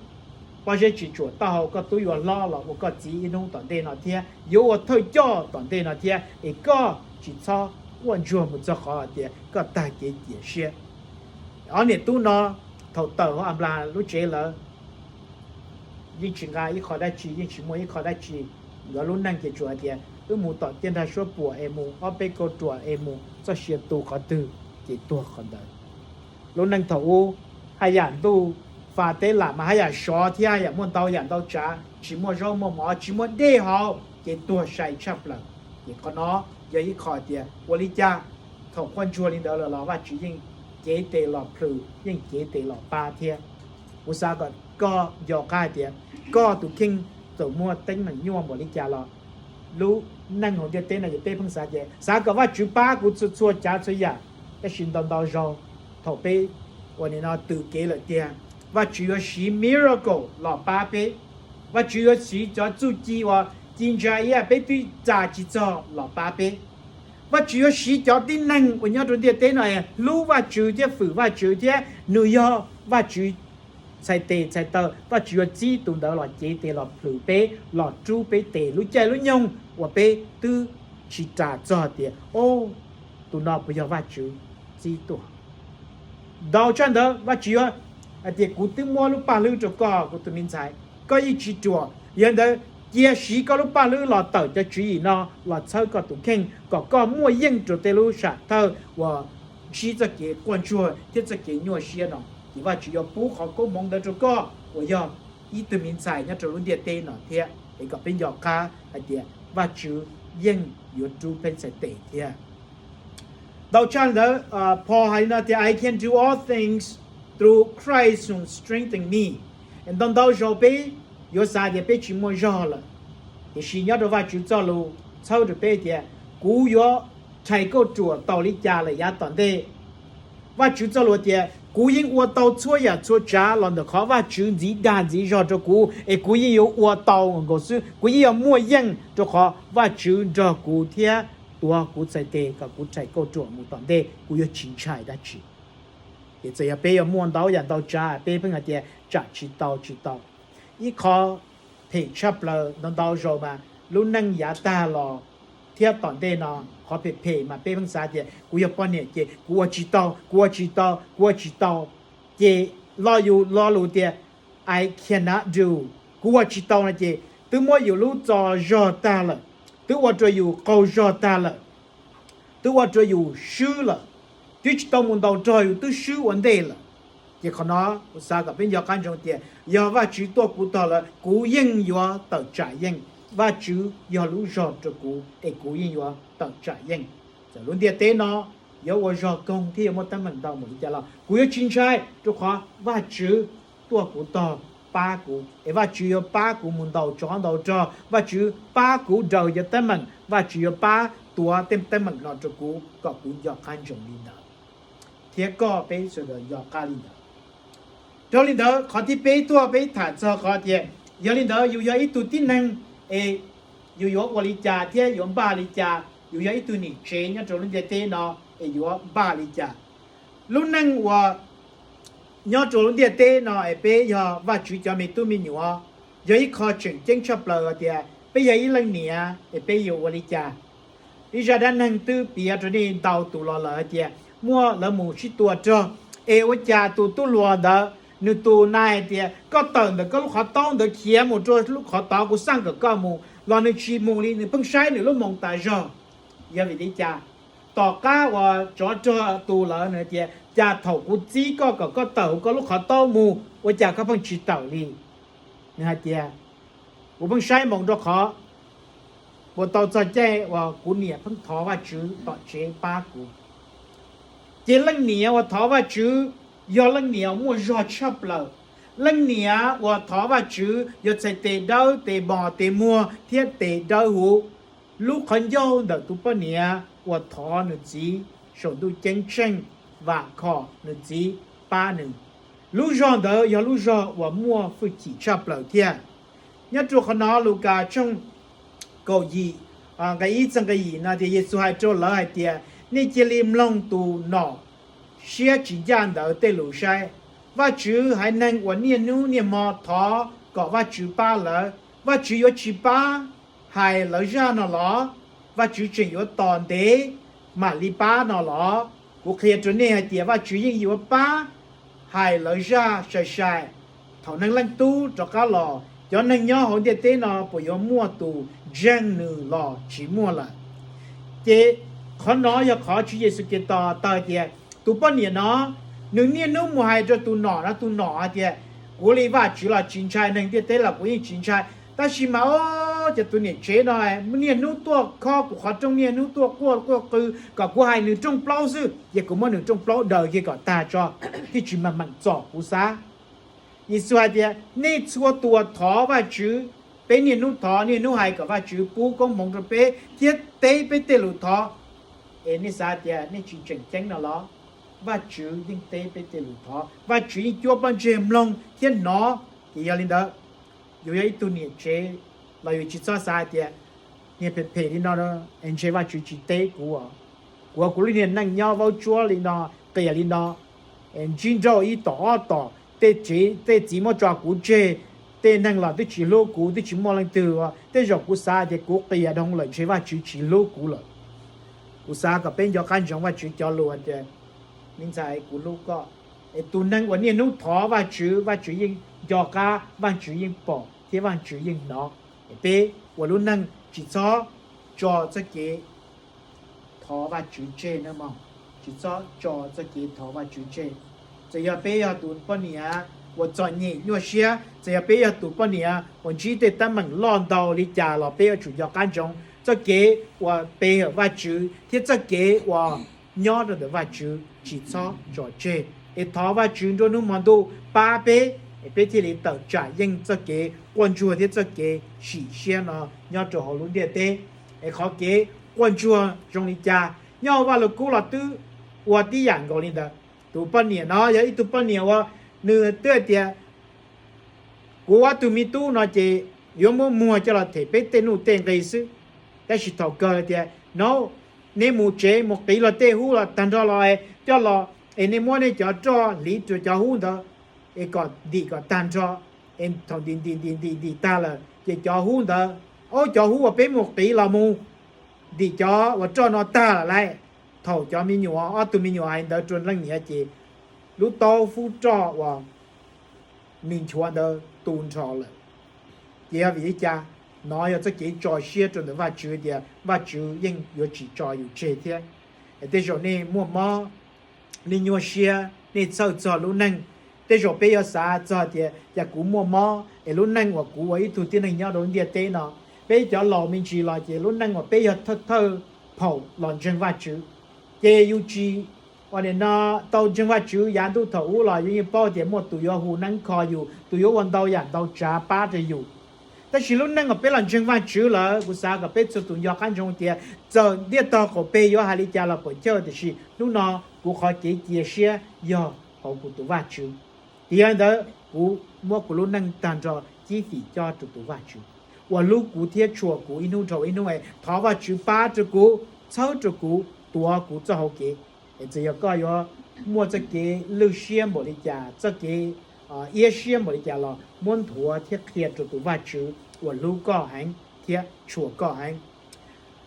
pob zeb tsis tsuam taub hau, koj tub yuav hlob los ua koj txiv ib hnub tom ntej no thiab, yuav ua thawj coj tom ntej no thiab, es koj tsis txhob quaj ntsuag mus txog qhov tias koj tag kev cia siab. Ob niam tub no thaum tawm hauv Anplahas lub tsev lawm, yeej tsis nqa ib qho dab tsi, yeej tsis muaj ib qho dab tsi. Nkawd lub neej ces tsuas hais tias wb mus tom tiaj nrag suab puam es mus ob peb kauj ruam es mus txoj sia tu qhov twg ces tuag qhov ntawd. Lub neej thaum ub haj yam ntuj fas teb lam mas haj yam sov thiab haj yam muaj ntau yam ntau tsav, tsis muaj zaub muaj mov, tsis muaj dej haus ces tuag sai tshaj plaws. Ces qhov no yog ib qho tias ua li cas thaum quaj ntsuag li ntawd lawm los Vajtswv yeej cev tes los plhws, yeej cev tes los pab thiab. Kuv xav kom koj nco qab hais tias koj tus kheej txawm muaj teeb meem nyuaj npaum li cas los lub neej hauv ntiaj teb no ces peb pheej xav tias xav kom Vajtswv pab kuv txhua txhua tsav txhua yam. Tab sis ntau ntau zaus thaum peb ua nim no twm kev lawm tiag, Vajtswv yuav siv miracle los pab peb. Vajtswv yuav siv cov txuj ci uas ci ntsa iab peb twb tsa tsis txog los pab peb. Vajtswv yuav siv cov tib neeg uas nyob rau ntiaj teb no hlub Vajtswv thiab fwm Vajtswv thiab nws yog Vajtswv txhais tes txhais taw, Vajtswv yuav txib tus ntawd los cev tes los plhws peb, los rub peb tes lub caij lub nyoog uas peb twb tsis ras txog tias, o, tus no puas yog Vajtswv txib tuaj. Ntau tshaj ntawd Vajtswv yuav hais tias, kuv twb muab lub paj hlwb rau koj, kuv tus me ntxhais, koj yeej tsis ruam. Yog li ntawd cia siv koj lub paj hlwb los tawm cov tswv yim no los txhawb koj tus kheej kom koj muaj yeej rau tej lub sam thawj uas ntsib txoj kev quaj ntsuag thiab txoj kev nyuaj siab no. Ces Vajtswv yuav pub qhov koob hmoov ntawd rau koj uas yog ib tug me ntxhais nyob rau lub ntiaj teb no thiab. Es kom peb nco qab hais tias Vajtswv yeej yuav rub peb txhais tes thiab. Ntau tshaj ntawd, Paul hais li no tias, I can do all things through Christ who strengthens me. Ntau ntau zaus peb yuav xav tias peb tsis muaj zog lawm, tiam sis nyob rau Vajtswv txoj lus txhawb rau peb tias, kuv yuav rhais kauj ruam tau li cas lawm yav tom ntej. Vajtswv txoj lus tias, kuv yeej ua tau txhua yam txhua tsav los ntawm qhov Vajtswv ntxiv dag ntxiv zog rau kuv, es kuv yeej yuav ua tau nkaus xwb, kuv yeej yuav muaj yeej rau qhov Vajtswv nrog kuv thiab tuav kuv txhais tes kom kuv rhais kauj ruam mus tom ntej, kuv yuav tsis ntshai dab tsi. Ces txawm yog peb yuav muaj ntau yam ntau tsav, peb pheej hais tias tsam tsis tau tsis tau. Ib qho phem tshaj plaws ntau ntau zaus mas lub neej yav tag los thiab tom ntej no, qhov phem phem mas peb pheej xav tias kuv yog poj niam ces kuv ua tsis tau, kuv ua tsis tau, kuv ua tsis tau. Ces lo yus lo lus tias I cannot do, kuv ua tsis tau no ces twb muab yus lub txo zog tag lawm, twb ua rau yus qaug zog tag lawm, twb ua rau yus swb lawm, twb tsis tau mus ntaus rog yus twb swb ua ntej lawm. Ces qhov no kuv xav kom peb nco qab ntsoov tias yog Vajtswv tuaj kuv tog lawm kuv yeej yuav tawm tsam yeej. Vajtswv yog lub zog rau kuv es kuv yeej yuav tawm tsam yeej. Txawm lub ntiaj teb no yuav ua zog koog thiab yuav muaj teeb meem ntau npaum li cas los kuv yuav tsis ntshai, rau qhov Vajtswv tuaj kuv tog pab kuv, es Vajtswv yuav pab kuv mus ntaus tsov ntaus rog, Vajtswv pab kuv daws cov teeb meem, Vajtswv yuav pab tuav tej teeb meem no rau kuv kom kuv nco qab ntsoov li ntawd, thiab koj peb sawv daws nco qab li ntawd. Dhau li ntawd, qhov thib peb tuaj peb tham txog qhov tias yog li ntawd yus yog ib tug tib neeg es yus yuav ua li cas thiab yuav npaj li cas, yus yog ib tug niam tsev nyob rau lub ntiaj teb no es yuav npaj li cas. Lub neej uas nyob rau lub ntiaj teb no es peb yog Vajtswv cov me tub me nyuam, yog ib qho tseem ceeb tshaj plaws hais tias peb yog ib leej niam es peb yuav ua li cas. Ib zaj dab neeg twb piav rau nej ntau tus los lawm hais tias muaj lawv mus sib tua rog, es ua cas tus tub hluas ntawd nws tus nai hais tias koj tawm ntawm koj lub qhov taub ntawd khiav mus rau lub qhov tod, kuv xaj kom koj mus, los nws tsis mus li, nws pheej saib nws lub moos tas zog. Yog vim li cas? Tom qab uas tsov rog tus lawm nws tias cas thaum kuv txib koj kom koj tawm hauv koj lub qhov taub mus ua cas koj pheej tsis tawm li? Nws hais tias kuv pheej saib moos rau qhov puas tau txog caij uas kuv niam pheej thov Vajtswv tom tsev pab kuv. Ces leej niam uas thov Vajtswv yog leej niam uas muaj zog tshaj plaws. Leej niam uas thov Vajtswv yog txhais tes dawb tes mos tes muag thiab tes dawb huv. Lub qhov ncauj ntawm tus poj niam uas thov nws txiv saum ntuj ceeb tsheej vam khom nws txiv pab nws. Lub zog ntawd yog lub zog uas muaj hwj chim tshaj plaws thiab. Nyob rau qhov no Lukas tshooj kaum yim nqe ib txog nqe yim no tias Yexus hais rau lawv hais tias, nej cia li mloog tus nom siab tsis ncaj ntawd tej lus saib. Vajtswv haiv neeg uas niaj hnub niaj hmo thov kom Vajtswv pab lawv, Vajtswv yuav tsis pab hais lawv zaj no los? Vajtswv tseem yuav tos ntev mam li pab no los? Kuv qhia rau nej hais tias Vajtswv yeej yuav pab hais lawv zaj sai sai. Thaum Neeg Leej Tub rov qab los, cov neeg nyob hauv ntiaj teb no puas yuav muaj tus ntseeg nws los? Tsis muaj lawm. Ces qhov no yog qhov Tswv Yexus Khetos taw tias tus poj niam no nws niaj hnub mus hais rau tus nom no, tus nom hais tias kuv li Vajtswv los tsis ntshai, neeg ntiaj teb los kuv yeej tsis ntshai, tab sis mas o, cov tus niam tsev no niaj hnub tuaj khob kuv qhov rooj, niaj hnub tuaj quaj quaj qw kom kuv hais nws rooj plaub xwb, ces kuv muab nws rooj plaub daws kiag kom tag tso, thiaj tsis meem meem txom kuv xav. Yexus hais tias nej txhua tus uas thov Vajtswv, peb niaj hnub thov niaj hnub hais kom Vajtswv pub koob hmoov rau peb thiab teb peb tej lus thov, es nej xav tias nej tsis tseem ceeb no los? Vajtswv yeej teb peb tej lus thov, Vajtswv yeej cuab pob ntseg mloog thiab hnov. Ces yog li ntawd, yus yog ib tug niam tsev los yus tsis txhob xav hais tias niag phem phem li no es ntshe Vajtswv tsis teb kuv. Kuv, kuv lub niag neej nyob vaub tsuab li no, qias li no, ntsib nrauj ib tom ob tom, tej tsev tej txiv muab tso kuv tseg, tej neeg los twb tsis hlub kuv, twb tsis muaj leej twg ua, tej zaum kuv xav tias kuv qias dhau lawm ntshe Vajtswv tsis hlub kuv lawm. Kuv xav kom peb nco qab ntsoov Vajtswv cov lus tias, me ntxhais, kuv hlub koj. Es tus neeg uas niaj hnub thov Vajtswv, Vajtswv yeej nco qab, Vajtswv yeej pom thiab Vajtswv yeej hnov. Es peb ua lub neej tsis txhob tso txoj kev thov Vajtswv tseg nawb mog, tsis txhob tso txoj kev thov Vajtswv tseg. Txawm yog peb yog tus poj niam uas txom nyem nyuaj siab, txawm yog peb yog tus poj niam uas ntsib tej teeb meem loj ntau li cas los peb yuav tsum nco qab ntsoov txoj kev uas pe hawm Vajtswv thiab txoj kev uas nyob rau ntawm Vajtswv tsis txhob tso tseg. Es thov Vajtswv nruab hnub hmo ntuj pab peb, es peb thiaj li tawm tsam yeej txoj kev quaj ntsuag thiab txoj kev sim siab no nyob rau hauv lub ntiaj teb. Es qhov kev quaj ntsuag zoo li cas, nyob hauv Vaj Lug Kub los twb ua tib yam nkaus li ntawd. Tus poj niam no yog ib tug poj niam uas nws twb hais tias, kuv ob tug me tub no ces yuav muab muag coj los them peb tej nuj tej nqi xwb. Tab sis thaum kawg tias, no, neb mus tsev mus qiv luag tej hub los tag nrho los coj los, es nej muab nej cov roj hliv rau cov hub ntawd, es kom ntim kom tag nrho. Es thaum ntim ntim ntim ntim ntim tag lawm ces cov hub ntawd, ob cov hub uas peb mus qiv los mus ntim cov uas roj no tag lawm lauj. Thaum cov me nyuam, ob tug me nyuam hais ntawd rau leej niam ces lub taub hub roj uas nws nchuav ntawd tu nrho lawm. Ces yog vim li cas? No yog txoj kev tso siab rau ntawm Vajtswv tias Vajtswv yeej yuav tsis tso yus tseg thiab. Tej zaum nej muaj mob, nej nyuaj siab, nej txhawj txog lub neej. Tej zaum peb yuav xav txog tias, cas kuv muaj mob es lub neej uas kuv ua ib tug tib neeg nyob rau lub ntiaj teb no, peb cov laus me ntsis los ces lub neej uas peb yog thawj thawj phaum los ntseeg Vajtswv, ces yus tsis, ua li no, tau ntseeg Vajtswv yav ntuj thaum ub los yus yeej paub tias muaj tus yuav hu neeb kho yus, tus yuav ua ntau yam ntau tsav pab rau yus. Tab sis lub neej uas peb los ntseeg Vajtswv lawm, kuv xav kom peb txhua tus nco qab ntsoov tias txawm ntiaj tog qaum peg yuav hais li cas los puam chawj, tiam sis hnub no kuv qhov kev cia siab yog hauv kuv tus Vajtswv. Tiam ntawd kuv muab kuv lub neej tag nrho cib fim coj rau tus Vajtswv uas hlub kuv thiab tshua kuv ib hnub dhau ib hnub, thov Vajtswv pab rau kuv, txhawb rau kuv, tuav kuv txoj hau kev. Es txawm yog koj yuav muaj txoj kev lwj siab npaum li cas, txoj kev iab siab npaum li cas los muab nthuav thiab qhia rau tus Vajtswv uas hlub koj heev thiab tshua koj heev.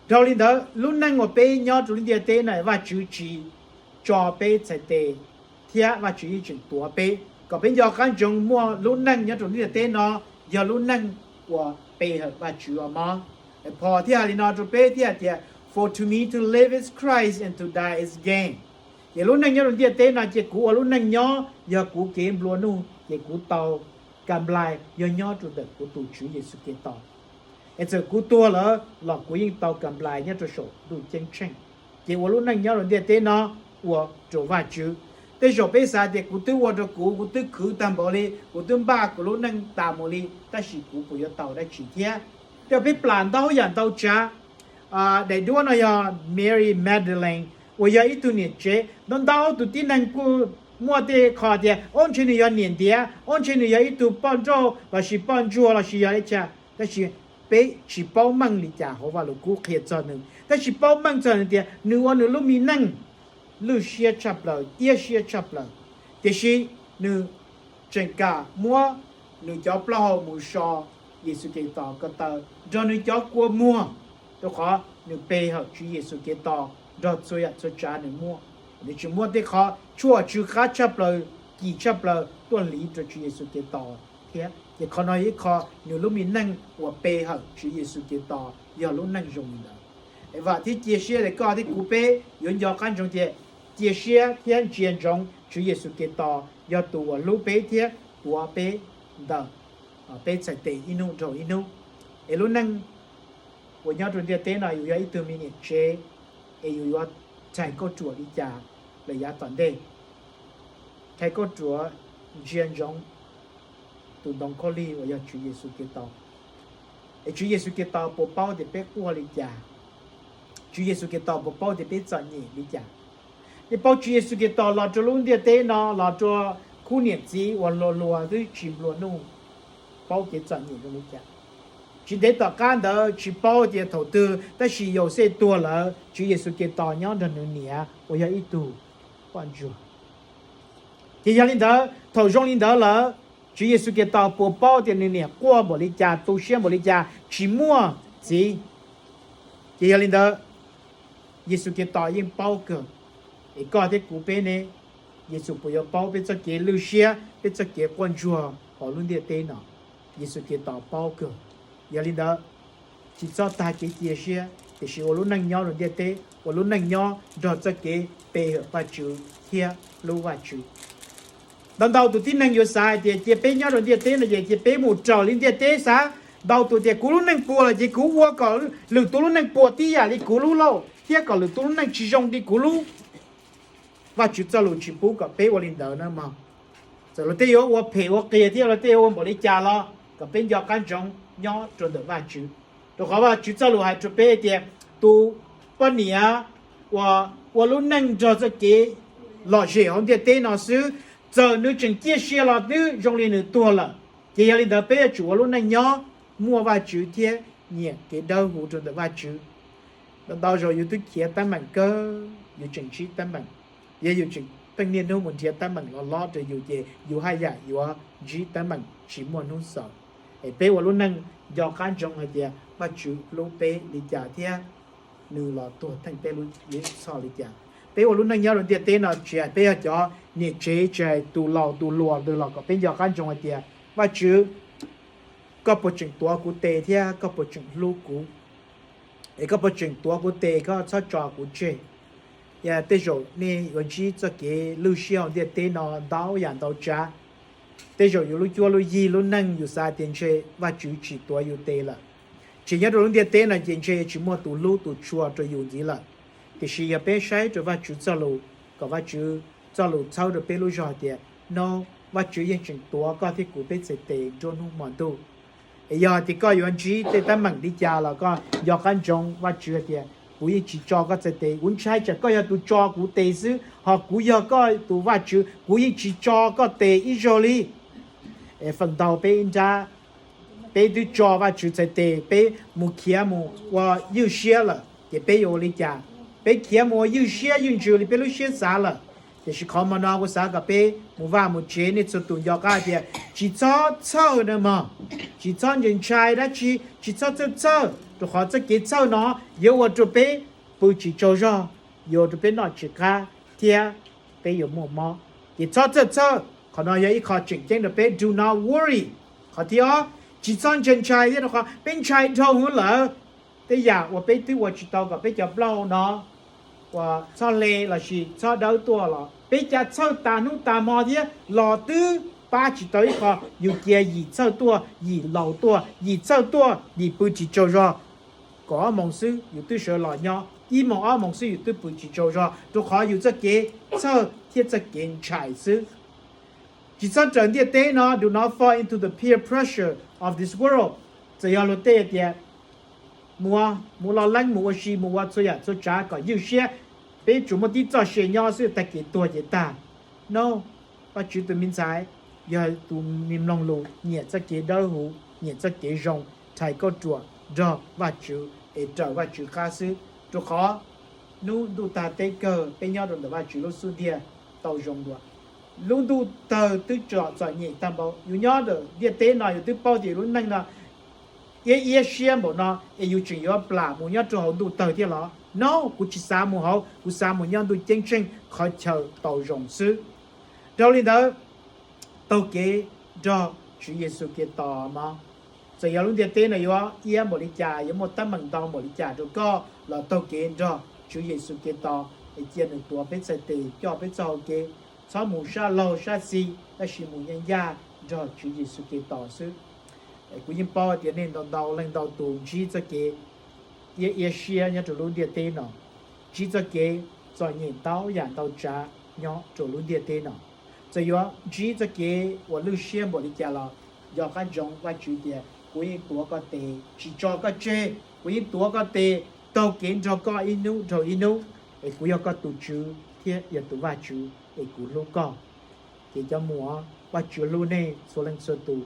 Dhau li ntawd, lub neej uas peb nyob rau lub ntiaj teb no, Vajtswv tsis tso peb txhais tes, thiab Vajtswv yeej tseem tuav peb. Kom peb nco qab ntsoov, muaj lub neej nyob rau lub ntiaj teb no yog lub neej uas pe hawm Vajtswv os mog. Phom thiaj hais li no rau peb thiab tias, for to me to live is Christ and to die is gain. Ces lub neej nyob rau ntiaj teb no ces kuv ua lub neej nyob yog kuv kev nplua nuj, ces kuv tau ka nplais yog nyob rau ntawm kuv tus Tswv Yexus Khetos. Es txawm kuv tuag lawm los kuv yeej tau ka nplais nyob rau saum ntuj ceeb tsheej. Ces ua lub neej nyob rau ntiaj teb no ua rau Vajtswv. Tej zaum peb xav tias kuv twb ua rau kuv, kuv twb khwv tag npaum li, kuv twb npaj kuv lub neej tas mus li, tab sis kuv puas yuav tau dab tsi thiab? Tej zaum peb plam ntau yam ntau tsav. Daim duab no yog Mary Magdalene uas yog ib tug niam tsev. Ntau ntau tus tib neeg kuj muaj tej qho tias, ob, ntshe nws yog niam ntiav, ob, ntshe nws yog ib tug poj nrauj lossis poj ntsuag lossis yog li cas, tab sis peb tsis paub meej li cas hauv Vaj Lug Kub qhia txog nws, tab sis paub meej txog nws tias nws ua nws lub me neej lwj siab tshaj plaws, iab siab tshaj plaws, tiam sis nws tseem kam muab nws cov plaub hau mus so Yexus Khetos ko taw nrog nws cov kua muag, rau qhov nws pe hawm Tswv Yexus Khetos nrog txhua yam txhua tsav nws muaj. Nws tsis muab tej qhov tshuaj tsw qab tshaj plaws, kim tshaj plaws tuaj hliv rau Tswv Yexus Khetos thiab. Ces qhov no yog ib qho nws lub me neej uas pe hawm Tswv Yexus Khetos yog lub neej zoo li ntawd. Es vam thiab cia siab tias koj thiab kuv peb yuav nco qab ntsoov tias cia siab thiab ntsia ntsoov Tswv Yexus Khetos yog tus uas hlub peb thiab tuav peb ntawm peb txhais tes ib hnub dhau ib hnub. Es lub neej uas nyob rau ntiaj teb no yus yog ib tug me niam tsev, es yus yuav thaij kauj ruam li cas lawm yav tom ntej? Thaij kauj ruam ntsia ntsoov tus ntoo khaub lig uas yog Tswv Yexus Khetos. Es Tswv Yexus Khetos puas paub tias peb quaj li cas? Tswv Yexus Khetos puas paub tias peb txom nyem li cas? Yeej paub Tswv Yexus Khetos los rau lub ntiaj teb no los rau khub niam txiv uas luag luag twb tsis nplua nuj, paub kev txom nyem zoo li cas. Tsis ntev tom qab ntawd tsis paub tias thaum twg tab sis Yauxej tuag lawm, Tswv Yexus Khetos nyob nrog nws niam uas yog ib tug poj ntsuag. Ces yog li ntawd thaum zoo li ntawd lawm, Tswv Yexus Khetos puas paub tias nws niam quaj npaum li cas, tu siab npaum li cas, tsis muaj txiv? Ces yog li ntawd Yexus Khetos yeej paub kawg. Es koj thiab kuv peb ne, Yexus puas yuav paub peb txoj kev lwj siab, peb txoj kev quaj ntsuag hauv lub ntiaj teb no? Yexus Khetos paub kawg. Yog li ntawd tsis txhob tag kev cia siab, tiam sis ua lub neej nyob rau ntiaj teb, ua lub neej nyob nrog txoj kev pe hawm Vajtswv thiab hlub Vajtswv. Ntau ntau tus tib neeg yuav xav hais tias cia peb nyob rau ntiaj teb no ces cia peb mus raws li ntiaj teb xav. Ntau tus tias kuv lub neej puas lawm ces kuv ua kom lwm tus lub neej puas tib yam li kuv lub lauj, thiab kom lwm tus lub neej tsis zoo li kuv lub. Vajtswv txoj lus tsis pub kom peb ua li ntawd na mog. Txawm luag tej yuav ua phem ua qias thiab luag tej yuav ua npaum li cas los kom peb nco qab ntsoov nyob rau ntawm Vajtswv, rau qhov Vajtswv txoj lus hais rau peb tias tus poj niam uas ua lub neej nrog txoj kev lom zem hauv ntiaj teb no xwb, txawm nws tseem ciaj sia los twb zoo li nws tuag lawm. Ces yog li ntawd peb yuav tsum ua lub neej nyob muaj Vajtswv thiab nyiam kev dawb huv rau ntawm Vajtswv. Ntau ntau zaus yus twb khiav teeb meem kawg, yus tseem ntsib teeb meem, yog yus tseem pheej niaj hnub mus nrhiav teeb meem los lob rau yus ces yus haj yam yuav ntsib teeb meem tsis muaj hnub xaus. Es peb ua lub neej nco qab ntsoov hais tias Vajtswv hlub peb li cas thiab nws los tuag theej peb lub yeeb txhoj li cas. Peb ua lub neej nyob rau ntiaj teb no tsis hais peb yog cov niam tsev, tsis hais tus laus tus hluas los kom peb nco qab ntsoov hais tias Vajtswv, koj puas tseem tuav kuv tes thiab koj puas tseem hlub kuv? Es koj puas tseem tuav kuv tes, koj txhob tso kuv tseg? Yog tej zaum nej yuav ntsib txoj kev lwj siab hauv ntiaj teb no ntau yam ntau tsav. Tej zaum yus lub cuab lub yig lub neej yus xav tias ntshe Vajtswv tsis tuav yus tes lawm. Tseem nyob rau lub ntiaj teb no ces ntshe tsis muaj tus hlub tus tshua rau yus ntxiv lawm. Tiam sis yog peb saib rau Vajtswv txoj lus, kom Vajtswv txoj lus txhawb rau peb lub zog tias, no, Vajtswv yeej tseem tuav koj thiab kuv peb txhais tes nruab hnub hmo ntuj. Es yog tias koj yuav ntsib tej teeb meem li cas los koj nco qab ntsoov Vajtswv hais tias, kuv yeej tsis tso koj txhais tes, kuv ntshai tsam koj yog tus tso kuv tes xwb, ho kuv yog koj tus Vajtswv, kuv yeej tsis tso koj tes ib zaug li. Es feem ntau peb ib nrab, peb twb tso Vajtswv txhais tes, peb mus khiav mus ua ywj siab lawm ces peb yuav ua li cas? Peb khiav mus ua ywj siab ywj ntsws li peb lub siab xav lawm. Tiam sis qhov hmo no kuv xav kom peb mus vaj mus tsev nej txhua tus nco qab tias tsis txhob txhawj na mog, tsis txhob ntshai ntshai dab tsi, tsis txhob txhawj txhawj, rau qhov txoj kev txhawj no yuav ua rau peb pw tsis tsaug zog, yuav ua rau peb noj tsis qab thiab peb yuav muaj mob. Ces txhob txhawj txhawj, qhov no yog ib qho tseem ceeb rau peb, do not worry. Qhov thib ob, tsis txhob ntshai ntshai thiab, rau qhov peb ntshai dhau hwv lawm. Tej yam uas peb twb ua tsis tau kom peb cov plaub hau no uas txhob hle lossis txhob dawb tuaj los peb cav txhawj tas hnub tas hmo thiab los twb pab tsis tau ib qho. Yus cia yim txhawj tuaj yim laus tuaj, yim txhawj tuaj yim pw tsis tsaug zog. Kaum ob moos xwb yus twb sawv los nyob, ib moos ob moos xwb yus twb pw tsis tsaug zog, rau qhov yus txoj kev txhawj thiab txoj kev ntshai xwb. Tsis txhob raws ntiaj teb no, do not fall into the peer pressure of this world. Txawm yog luag tej tias mus, mus los leej, mus ua si, mus ua txhua yam txhua tsav kom ywj siab, peb tsuas muaj tib txoj sia nyob xwb, tag kis tuag ces tag. No, Vajtswv tus me ntxhais yog tus me mloog lus, nyiam txoj kev dawb huv, nyiam txoj kev zoo, rhais kauj ruam nrog Vajtswv es raws Vajtswv qab xwb, rau qhov hnub ntuj tag teb kawg peb nyob rau ntawm Vajtswv lub xub ntiag tau zoo dua. Lub ntuj tawg twb tsom txom nyem tag npaum, yus nyob ntawm ntiaj teb no yus twb paub tias yus lub neej no iab iab siab npaum no es yus tseem yuav plam mus nyob rau hauv ntuj tawg thiab los? No, kuv tsis xav mus hauv, kuv xav mus nyob ntuj ceeb tsheej qhov chaw tau zoo xwb. Dhau li ntawd, taug kev nrog Tswv Yexus Khetos mog. Txawm yog lub ntiaj teb no yuav iab npaum li cas, yuav muaj teeb meem ntau npaum li cas rau koj los taug kev nrog Tswv Yexus Khetos es cia nws tuav peb txhais tes coj peb txoj hau kev, txhob mus sab laug sab xis tab sis mus ncaj ncaj nrog Tswv Yexus Khetos xwb. Kuv yeej paub tias nej ntau ntau leej ntau tus ntsib txoj kev iab iab siab nyob rau lub ntiaj teb no, ntsib txoj kev txom nyem ntau yam ntau tsav nyob rau lub ntiaj teb no. Txawm yuav ntsib txoj kev uas lwj siab npaum li cas los nco qab ntsoov Vajtswv tias kuv yeej tuav koj tes tsis tso koj tseg, kuv yeej tuav koj tes taug kev nrog koj ib hnub dhau ib hnub, es kuv yog koj tus Tswv thiab yog tus Vajtswv es kuv hlub koj. Ces cov muam, Vajtswv hlub nej txhua leej txhua tus.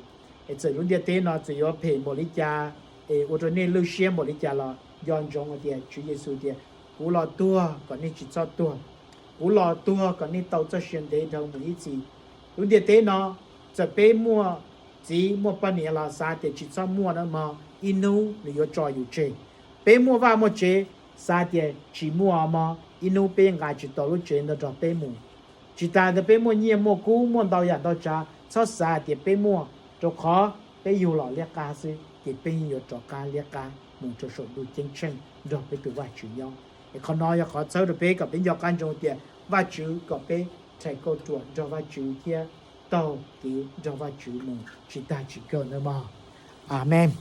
Es txawm lub ntiaj teb no txawm yuav phem npaum li cas, es ua rau nej lwj siab npaum li cas los nco ntsoov hais tias Tswv Yexus tias, kuv los tuag kom nej tsis txhob tuag, kuv los tuag kom nej tau txoj sia ntev dhawv mus ib txhis. Lub ntiaj teb no txawm peb muaj txiv muaj poj niam los xav tias tsis txhob muaj na mog, ib hnub nws yuav tso yus tseg. Peb muaj vaj muaj tsev, xav tias tsis muaj mog, ib hnub peb nqa tsis tau lub tsev ntawd nrog peb mus. Tsis tas ntawd peb muaj nyiaj muaj kub muaj ntau yam ntau tsav, txhob xav tias peb muaj, rau qhov peb yug los liab qab xwb ces peb yeej yuav rov qab liab qab mus rau saum ntuj ceeb tsheej nrog peb tus Vajtswv nyob. Es qhov no yog qhov txhawb rau peb kom peb nco qab ntsoov tias Vajtswv kom peb rhais kauj ruam nrog Vajtswv thiab taug kev nrog Vajtswv mus tsis tag tsis kawg nawb mog. Amees.